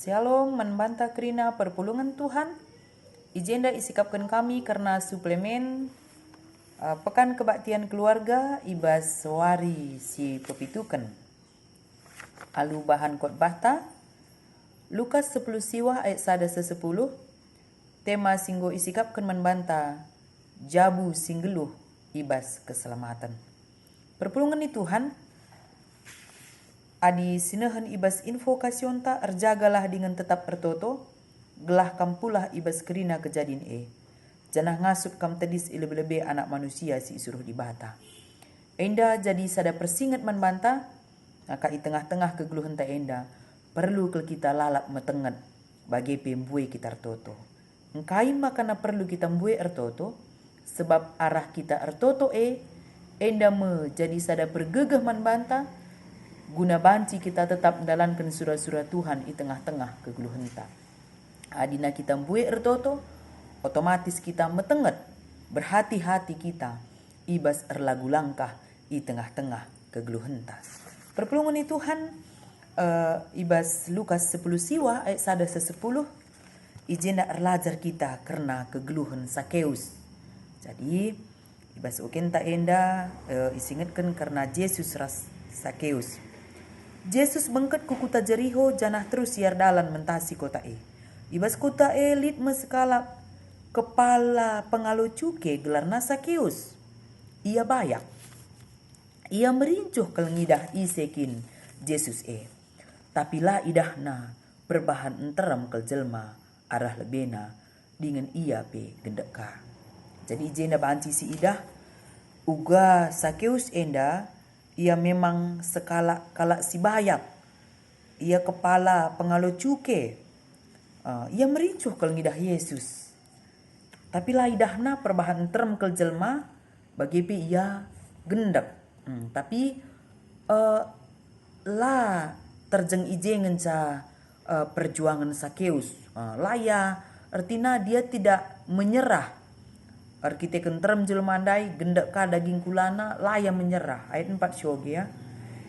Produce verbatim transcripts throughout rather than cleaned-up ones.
Shalom, man banta kerina perpulungen Tuhan. I jenda isikapken kami kerna suplemen, eh, Pekan Kebaktian Keluarga i bas wari si pepituken. Alu bahan khotbahta, Lukas sepuluh siwah ayat sada seh sepuluh, tema si enggo isikapken man banta, jabu si nggeluh i bas keselamaten. Perpulungen ni Tuhan, adi sinehen i bas invokasionta, erjagalah dingen tetap ertoto, gelah kam pulah i bas kerina kejadin e, janah ngasup kam tedis i lebe-lebe Anak Manusia si isuruh Dibata. Enda jadi sada persinget man banta, maka i tengah-tengah kegeluhenta enda, perlu kal kita lalap metenget, bage pe mbue kita ertoto. Engkai makana perlu kita mbue ertoto? Sebab arah kita ertoto e, enda me jadi sada pergegeh man banta, guna banci kita tetap ndalanken sura-sura Tuhan i tengah-tengah kegeluhenta. Adina kita mbue ertoto, otomatis kita metenget, berhati-hati kita i bas erlagu langkah i tengah-tengah kegeluhenta. Perpulungen ni Tuhan, eh, i bas Lukas sepuluh siwah ayat sada seh sepuluh, i jenda erlajar kita kerna kegeluhen Sakeus. Jadi, i bas ukenta enda, eh, isingetken kerna Jesus ras Sakeus. Jesus bengket ku kuta Jeriho janah terus ia erdalan mentasi kota e. I bas kuta e lit me sekalak kepala pengalo cuke, gelarna Sakeus. Ia bayak. Ia merincuh kal ngidah ise kin Jesus e. Tapi la idahna perbahan nterem kal jelma arah lebena, dingen ia pe gendek ka. Jadi i jenda banci siidah, uga Sakeus enda, ia memang sekalak kalak si bayak. Ia kepala pengalo cuke. Ah, ia merincuh kal ngidah Jesus. Tapi la idahna perbahan nterem kal jelma, bage pe ia gendek. Hmm, tapi, eh, la terjeng i je ngenca, eh, perjuangen Sakeus. Eh, la ia, ertina dia tidak menyerah. Erkiteken nterem jelma ndai, gendek ka daging kulana, la ia menyerah. Ayat empat sioge, ya.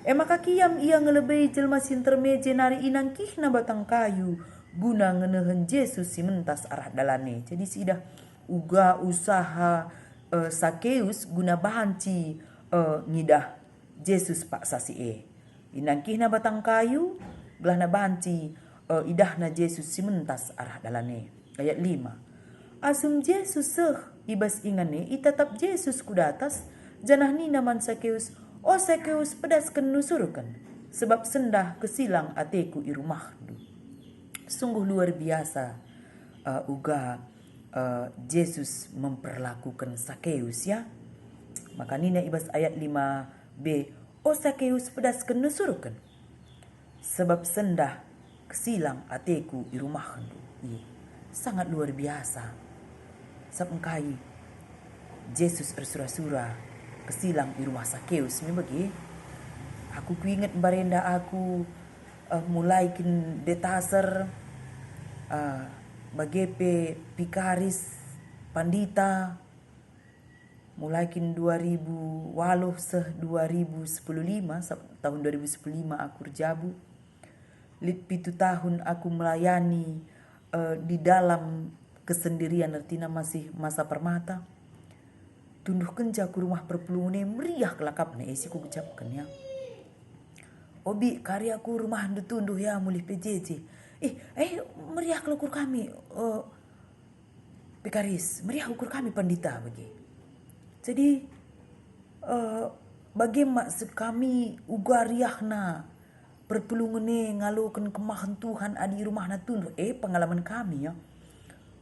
E maka kiam ia ngelebei jelma si nterem e jenari inangkihna batang kayu guna ngenehen Jesus si mentas arah dalan e. Jadi siidah uga usaha, eh, Sakeus guna banci, eh, ngidah Jesus paksa si e. Inangkihna batang kayu, gelahna banci, eh, idahna Jesus si mentas arah dalan e. Ayat lima. Asum Jesus seh i bas ingan e, itatap Jesus ku datas, janah nina man Sakeus, "O Sakeus, pedasken nusurken, sebab sendah kesilang ateku i rumahndu." Sungguh luar biasa, eh, uga, eh, Jesus memperlakuken Sakeus, ya. Maka nina i bas ayat lima b, "O Sakeus, pedasken nusurken, sebab sendah kesilang ateku i rumahndu." Ih, sangat luar biasa. Sabap engkai Jesus ersura-sura kesilang i rumah Sakeus me bage? Aku kuinget mbarenda aku, eh, mulai kin detaser, eh, bage pe pikaris, pandita, mulai kin dua ribu waluh seh dua ribu sepuluh lima, sab-, tahun dua ribu sepuluh lima aku erjabu. Lit pitu tahun aku melayani, eh, di dalam kesendirian, ertina masih masa permata. Tunduh kenca ku rumah perpulungen e, meriah kelakapna e si kugejapken, ya. "Obi, kari aku rumahndu tunduh, ya, mulih P J J." "Ih, eh, meriah kal ukur kami, eh, pikaris, meriah ukur kami pandita," bage. Jadi, eh, bage maksud kami uga riahna perpulungen e ngaloken kemahen Tuhan adi i rumahna tunduh? Eh, pengalaman kami, ya.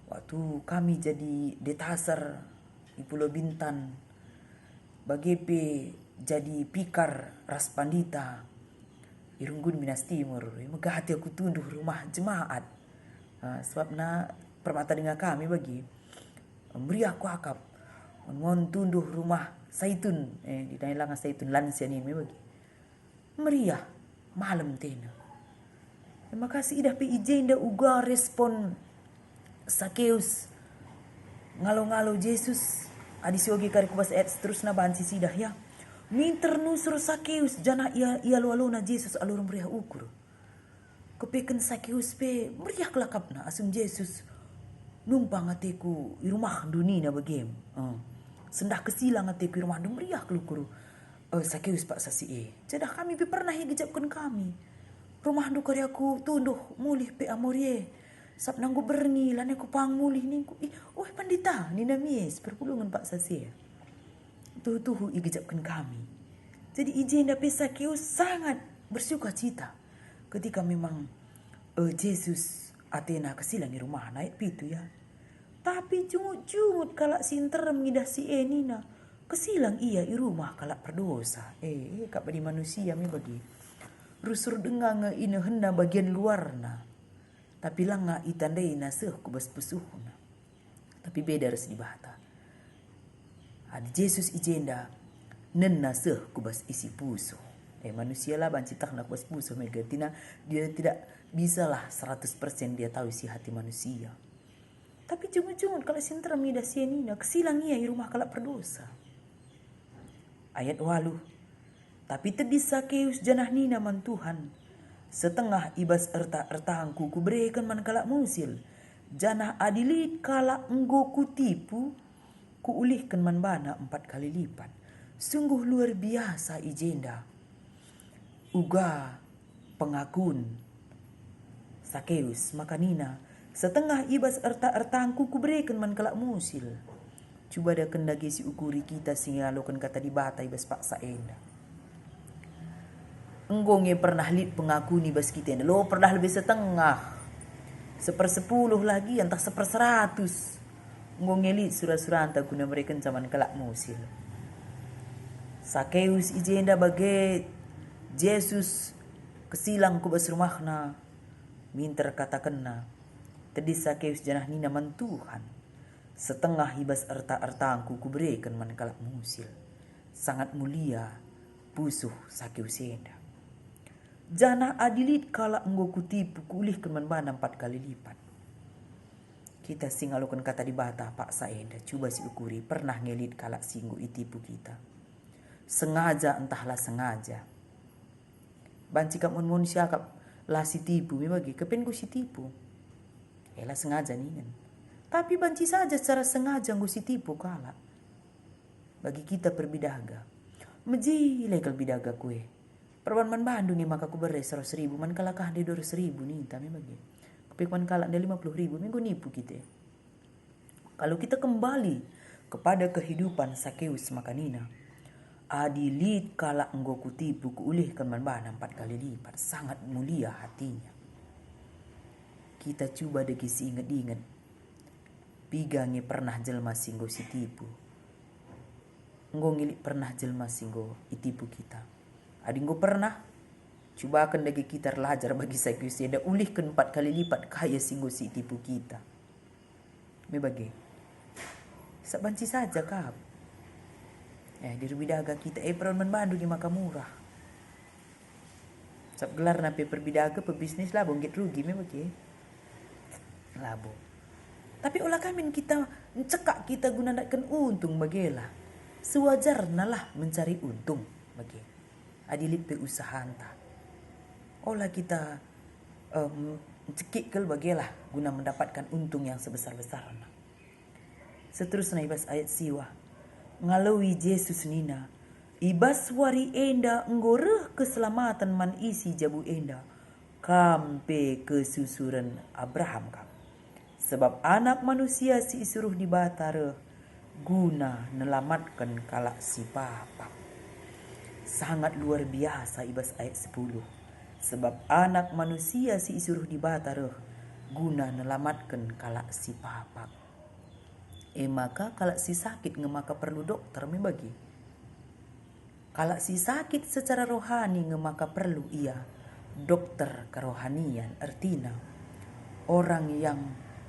Waktu kami jadi detaser i Pulau Bintan, bage pe jadi pikar ras pandita i Runggun Minas Timur, megati aku tunduh rumah jemaat. Ah, sebabna permata denga kami bagi. Meriah kuakap. Ngon tunduh rumah Saitun, eh, di Dailanga Saitun, lansia nina me bagi. Meriah, malem tena. Terima kasih, idah pe i jenda uga respon Sakeus ngalo-ngalo Jesus. Adi sioge kari ku bas ayat seterusna banci sidah, ya. Minter nusur Sakeus, janah ia, ialo-alona Jesus alu meriah ukur. Kepeken Sakeus pe meriah kal akapna asum Jesus numpang ateku i rumahndu nina bage. Eh, sendah kesilang ateku i rumahndu, meriah kal ukur, eh, Sakeus paksa si e. Jadah kami pe pernah igejapken kami. Rumahndu kari aku tunduh mulih pe Amori e. Sabap nanggo berngi lanai kupang mulih ningku. Ih, ueh pandita, nina mi e si perpulungen paksa si e. Tuhu-tuhu igejapken kami. Jadi i jenda pe Sakeus sangat bersukacita ketika memang, eh, Jesus atena kesilang i rumahna, ayat pitu ya. Tapi jungut-jungut kalak si nterem ngidah si e nina, "Kesilang ia i rumah kalak perdosa." Eh, eh, kap bagi manusia me bage. Rusur denga nge inehenna bagian luarna, tapi langa itandaina seh ku bas pusuhna. Tapi beda ras Dibata. Adi Jesus i jenda, nenna seh ku bas isi pusuh. Eh, manusia la banci tehna ku bas pusuh, me ertina dia tidak bisalah seratus persen dia tahu isi hati manusia. Tapi jungut-jungut kalak si nterem ngidah si e nina, "Kesilang ia i rumah kalak perdosa." Ayat waluh. Tapi tedis Sakeus janah nina man Tuhan, "Setengah i bas erta-ertangku kubereken man kalak musil, janah adi lit kalak enggo kutipu, kuulihken man bana empat kali lipat." Sungguh luar biasa i jenda. Uga pengakun Sakeus, maka nina, "Setengah i bas erta-ertangku kubereken man kalak musil." Cuba daken dage si ukuri kita si ngaloken kata Dibata i bas paksa enda. Enggo nge pernah lit pengakun i bas kita enda, lo pernah lebe setengah, sepersepuluh lagi, ntah seperseratus. Enggo nge lit sura-suranta guna merekenca man kalak musil. Sakeus i jenda bage Jesus kesilang ku bas rumahna, minter katakenna. Tedis Sakeus janah nina man Tuhan, "Setengah i bas erta-ertangku kubereken man kalak musil." Sangat mulia pusuh Sakeus enda. "Janah adi lit kalak enggo kutipu, kuulihken man bana empat kali lipat." Kita si ngaloken kata Dibata paksa enda, cuba si ukuri, pernah nge lit kalak si enggo itipu kita? Sengaja ntah la sengaja. Banci kap mun manusia kap la sitipu, me bage, kepen enggo sitipu. Eh, la sengaja ningen. Tapi banci saja secara sengaja enggo sitipu kalak. Bagi kita perbidaga, mejile kal bidaga kue. Perban man bandu nge maka kubere seratus ribu, man kalak ah ndai dua ratus ribu ninta me bage. Kupe man kalak ndai lima puluh ribu, me enggo nipu kita. Kalau kita kembali kepada kehidupan Sakeus maka nina, "Adi lit kalak enggo kutipu, kuulihken man bana empat kali lipat." Sangat mulia hatinya. Kita cuba dage si inget-inget. Piga nge pernah jelma si enggo sitipu? Enggo nge lit pernah jelma si enggo itipu kita? Adi enggo pernah, cubaken dage kita erlajar bagi Sakeus enda, ulihken empat kali lipat kai si enggo sitipu kita. Me bage. Sabanci saja kap. Eh, di erbidaga kita, eh, perban man bandu nge maka murah. Sabap gelarna pe perbidaga, pebisnis, labo nggit rugi me bage. Labo. Tapi ola ka min kita ncekak kita guna ndatken untung, bagela. Sewajarnalah mencari untung, bage. Adi lit pe usahanta. Ola kita, em, ncekik kal, bagela, guna mendapatkan untung yang sebesar-besarna. Seterusna i bas ayat siwah, ngaloi Jesus nina, "I bas wari enda enggo reh keselamaten man isi jabu enda, kam pe kesusuren Abraham kap. Sebab Anak Manusia si isuruh Dibata reh guna nelamatken kalak si papak." Sangat luar biasa i bas ayat sepuluh. "Sebab Anak Manusia si isuruh Dibata reh guna nelamatken kalak si papak." E maka kalak si sakit nge maka perlu dokter me bage. Kalak si sakit secara rohani nge maka perlu ia dokter kerohanian, ertina orang yang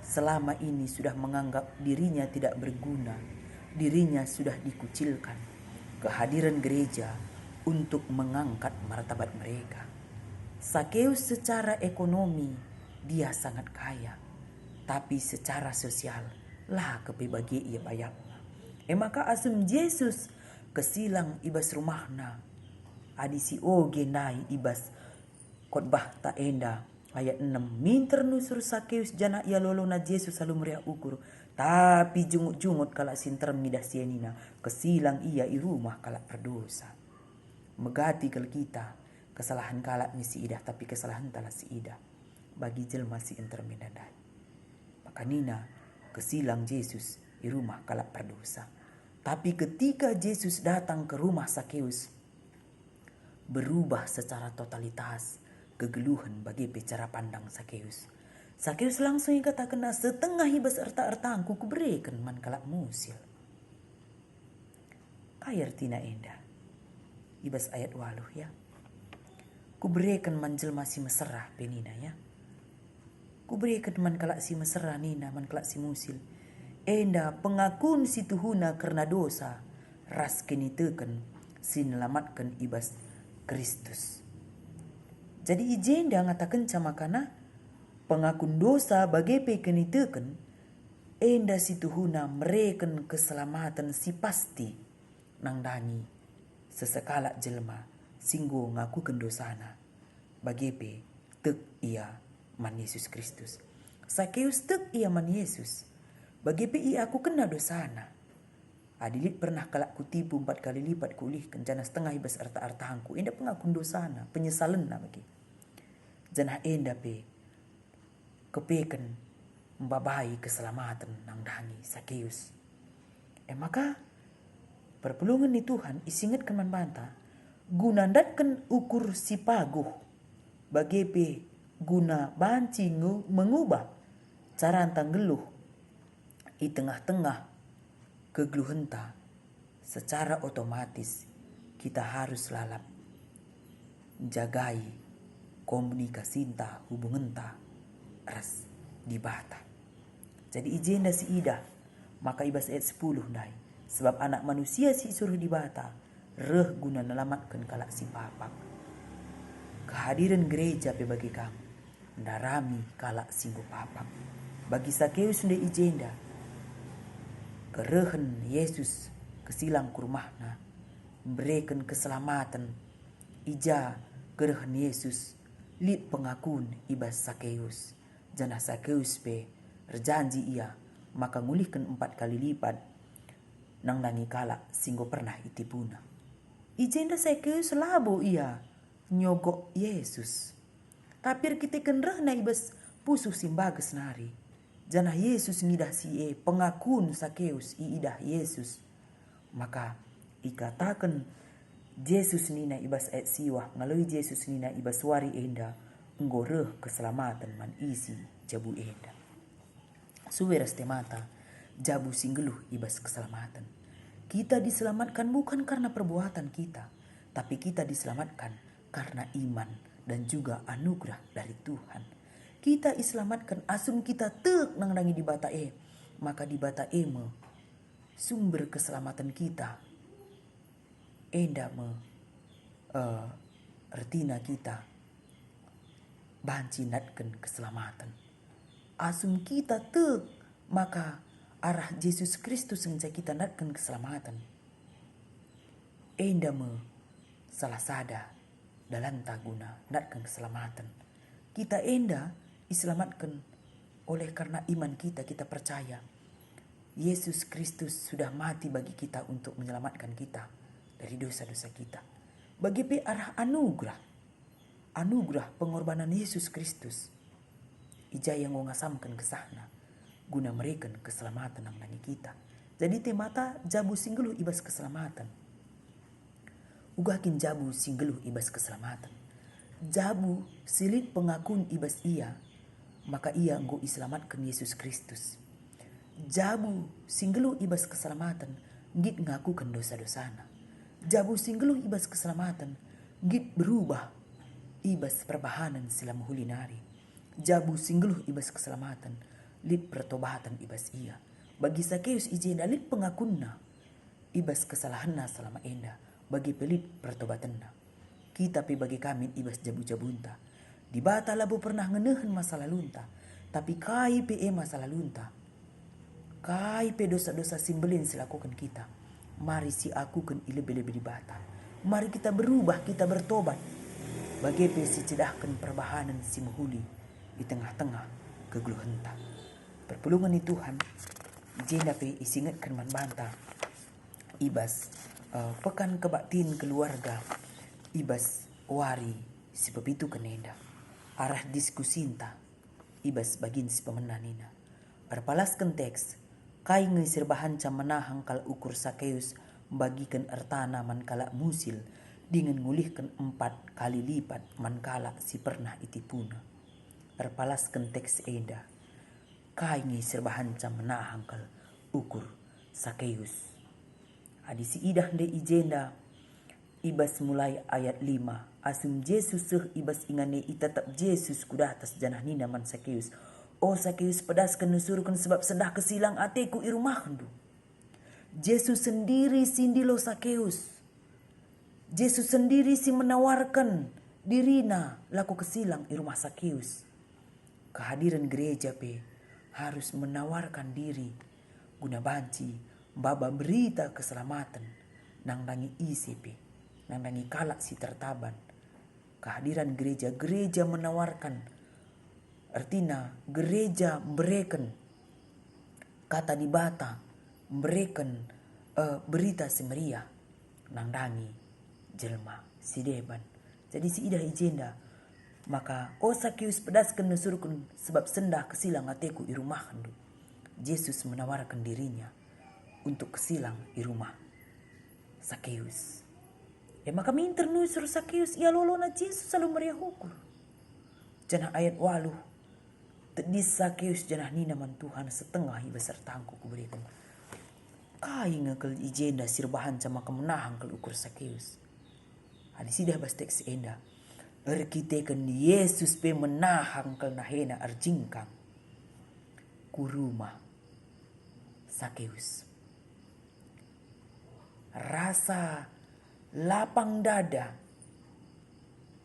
selama ini sudah menganggap dirinya tidak berguna, dirinya sudah dikucilkan. Kehadiran gereja untuk mengangkat martabat mereka. Sakeus secara ekonomi dia sangat kaya, tapi secara sosial la kepe bage ia bayakna. E maka asum Jesus kesilang i bas rumahna, adi si oge ndai i bas khotbahta enda, Ayat enem, minter nusur Sakeus janah ialolona Jesus alu meriah ukur, tapi jungut-jungut kalak si nterem ngidah si e nina, "Kesilang ia i rumah kalak perdosa." Megati kal kita, kesalahen kalak nge si idah, tapi kesalahenta la si idah bagi jelma si nterem enda ndai. Maka nina, "Kesilang Jesus i rumah kalak perdosa." Tapi ketika Jesus datang ke rumah Sakeus, berubah secara totalitas kegeluhen bage pe cara pandang Sakeus. Sakeus langsung ikatakenna, "Setengah i bas erta-ertangku kubereken man kalak musil." Kai ertina enda? I bas ayat waluh, ya. "Kubereken man jelma si mesera," pe nina, ya. "Kubereken man kalak si mesera," nina, "man kalak si musil. Enda pengakun si tuhuna kerna dosa ras kiniteken si nelamatken i bas Kristus." Jadi i jenda ngatakenca makana pengakun dosa bage pe kiniteken enda si tuhuna mereken keselamaten si pasti nandangi sekalak jelma si enggo ngakuken dosana, bage pe tek ia man Yesus Kristus. Sakeus tek ia man Yesus, bage pe iakukenna dosana. "Adi lit pernah kalak kutipu, empat kali lipat kuulihken, janah setengah i bas erta-ertangku." Enda pengakun dosana, penyesalenna bage. Janah enda pe kepeken mbabai keselamaten nandangi Sakeus. E maka, perpulungen ni Tuhan isingetken man banta guna ndatken ukur si paguh, bage pe guna banci ngu-, mengubah caranta nggeluh i tengah-tengah kegeluhenta, secara otomatis kita harus lalap njagai komunikasinta, hubungenta ras Dibata. Jadi i jenda si idah maka i bas ayat sepuluh ndai, "Sebab Anak Manusia si isuruh Dibata reh guna nelamatken kalak si papak." Kehadiren gereja pe bage kam ndarami kalak si enggo papak. Bagi Sakeus ndai i jenda, kerehen Yesus kesilang ku rumahna, mbereken keselamaten. I ja kerehen Yesus lit pengakun i bas Sakeus, janah Sakeus pe erjanji ia maka ngulihken empat kali lipat nandangi kalak si enggo pernah itipuna. I jenda Sakeus labo ia nyogok Yesus. Tapi erkiteken rehna i bas pusuh si mbages nari, janah Yesus ngidah si e, pengakun Sakeus iidah Yesus. Maka ikataken Jesus nina i bas ayat siwah, ngaloi Jesus nina, "I bas wari enda enggo reh keselamaten man isi jabu enda." Sue ras temata, jabu si nggeluh i bas keselamaten. Kita diselamatkan bukan karena perbuatan kita, tapi kita diselamatkan karena iman dan juga anugerah dari Tuhan. Kita iselamatken asum kita tek nandangi Dibata e, maka Dibata e me sumber keselamaten kita. Enda me, eh, ertina kita banci ndatken keselamaten. Asum kita tek maka arah Jesus Kristus ngenca kita ndatken keselamaten. Enda me salah sada dalanta guna ndatken keselamaten. Kita enda iselamatken oleh karena iman kita, kita percaya Yesus Kristus sudah mati bagi kita untuk menyelamatkan kita dari dosa-dosa kita. Bage pe arah anugerah, anugerah pengorbanan Yesus Kristus. I ja ia enggo ngasamken kesahna guna mereken keselamaten nandangi kita. Jadi temata jabu si nggeluh i bas keselamaten. Uga kin jabu si nggeluh i bas keselamaten? Jabu si lit pengakun i bas ia, maka ia enggo iselamatken Yesus Kristus. Jabu si nggeluh i bas keselamaten nggit ngakuken dosa-dosana. Jabu si nggeluh i bas keselamaten nggit berubah i bas perbahanen si la mehuli nari. Jabu si nggeluh i bas keselamaten lit pertobaten i bas ia. Bagi Sakeus i jenda lit pengakunna i bas kesalahenna selama enda, bage pe lit pertobatenna. Kita pe bage ka min i bas jabu-jabunta. Dibata labo pernah ngenehen masa lalunta, tapi kai pe e masa lalunta, kai pe dosa-dosa si mbelin si lakoken kita, mari siakuken i lebe-lebe Dibata. Mari kita berubah, kita bertobat, bage pe sicidahken perbahanen si mehuli i tengah-tengah kegeluhenta. Perpulungen ni Tuhan, i jenda pe isingetken man banta i bas, eh, Pekan Kebaktin Keluarga i bas wari si pepituken enda. Arah diskusinta i bas bagin si pemena nina, erpalasken teks, kai nge si erbahanca menahang kal ukur Sakeus mbagiken ertana man kalak musil dingen ngulihken empat kali lipat man kalak si pernah itipuna? Erpalasken teks enda, kai nge si erbahanca menahang kal ukur Sakeus? Adi siidah ndai i jenda, i bas mulai ayat lima, asum Jesus seh i bas ingan e, itetap Jesus ku datas janah nina man Sakeus, "O Sakeus, pedasken nusurken, sebab sendah kesilang ateku i rumahndu." Jesus sendiri si ndilo Sakeus. Jesus sendiri si menawarken dirina lako kesilang i rumah Sakeus. Kehadiran gereja pe harus menawarkan diri guna banci maba berita keselamaten nandangi ise pe, nandangi kalak si tertaban. Kehadiran gereja, gereja menawarkan, ertina gereja mbereken Kata Dibata, mbereken, eh, Berita Si Meriah nandangi jelma si deban. Jadi siidah i jenda maka, "O Sakeus, pedasken nusurken, sebab sendah kesilang ateku i rumahndu." Jesus menawarken dirinya untuk kesilang i rumah Sakeus. E maka minter nusur Sakeus, ialolona Jesus alu meriah ukur. Janah ayat waluh, tedis Sakeus janah nina man Tuhan, "Setengah i bas ertangku kubereken." Kai nge kal i jenda si erbahanca maka menahang kal ukur Sakeus? Adi sidah bas teks enda, erkiteken Jesus pe menahang kal nahena erjingkang ku rumah Sakeus. Rasa lapang dada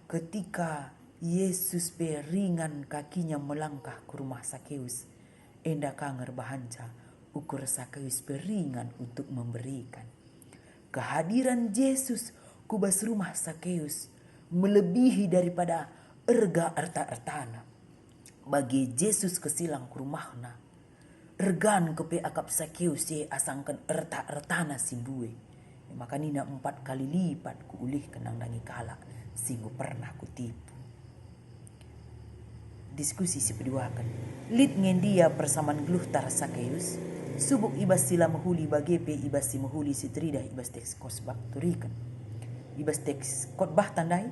ketika Jesus pe ringan kakinya melangkah ku rumah Sakeus, enda ka nge erbahanca ukur Sakeus pe ringan untuk memberikan. Kehadiran Jesus ku bas rumah Sakeus melebihi daripada erga erta-ertana. Bage Jesus kesilang ku rumahna, ergan kepe akap Sakeus e asangken erta-ertana si mbue. E maka nina, "Empat kali lipat kuulihken nandangi kalak si enggo pernah kutipu." Diskusi si peduaken. Lit nge ndia persaman geluhta ras Sakeus? Subuk i bas si la mehuli bage pe i bas si mehuli si teridah i bas teks khotbah turiken. I bas teks khotbahta ndai,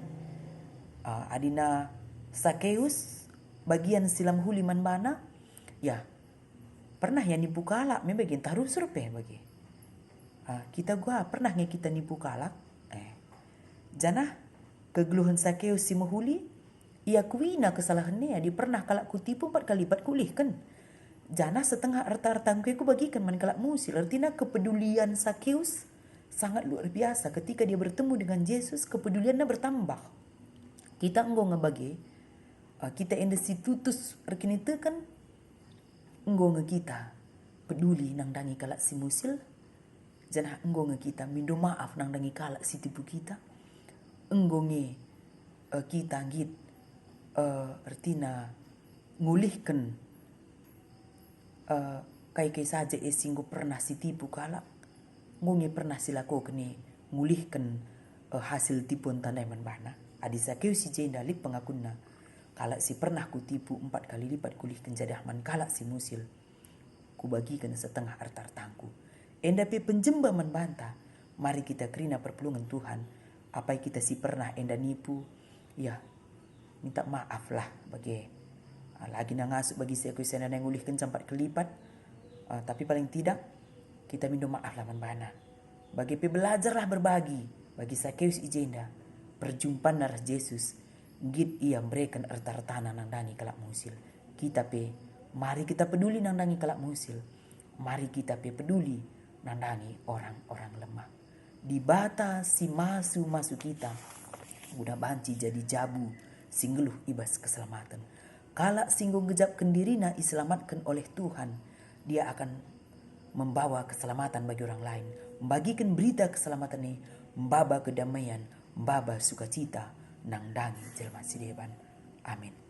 ah, adina Sakeus bagian si la mehuli man bana, ya, pernah ia nipu kalak me bage, ntah rusur pe bage. Ah, kita uga pernah nge kita nipu kalak? Eh. Janah kegeluhen Sakeus si mehuli, iakuina kesalahen e, "Adi pernah kalak kutipu, empat kali lipat kuulihken. Janah setengah erta-ertangku e kubagiken man kalak musil." Ertina kepedulian Sakeus sangat luar biasa. Ketika dia bertemu dengan Jesus, kepedulianna bertambah. Kita enggo nge bage, eh, kita enda si tutus erkiniteken, enggo nge kita peduli nandangi kalak si musil, janah enggo nge kita mindo maaf nandangi kalak si tipu kita. Enggo nge, eh, kita nggit, eh, ertina ngulihken, eh, kai-kai saja e si enggo pernah sitipu kalak. Enggo nge pernah silakoken e ngulihken, eh, hasil tipuenta ndai man bana. Adi Sakeus si jenda lit pengakunna, "Kalak si pernah kutipu empat kali lipat kuulihken, janah man kalak si musil kubagiken setengah erta-ertangku." Enda pe penjemba man banta. Mari kita kerina perpulungen Tuhan. Apai kita si pernah enda nipu, ya, minta maaflah bage. Ah, lagi na ngasup bagi Sakeus enda nai ngulihkenca empat kali lipat, ah, tapi paling tidak kita mindo maaflah man bana. Bage pe belajarlah berbagi. Bagi Sakeus i jenda, perjumpanna ras Jesus, nggit ia mbereken erta-ertana nandangi kalak musil. Kita pe, mari kita peduli nandangi kalak musil. Mari kita pe peduli nandangi orang-orang lemah. Dibata si masu-masu kita guna banci jadi jabu si nggeluh i bas keselamaten. Kalak si enggo ngejapken dirina iselamatken oleh Tuhan, dia akan membawa keselamatan bagi orang lain, membagiken berita keselamatan e, maba kedamaian, maba sukacita nandangi jelma si deban. Amin.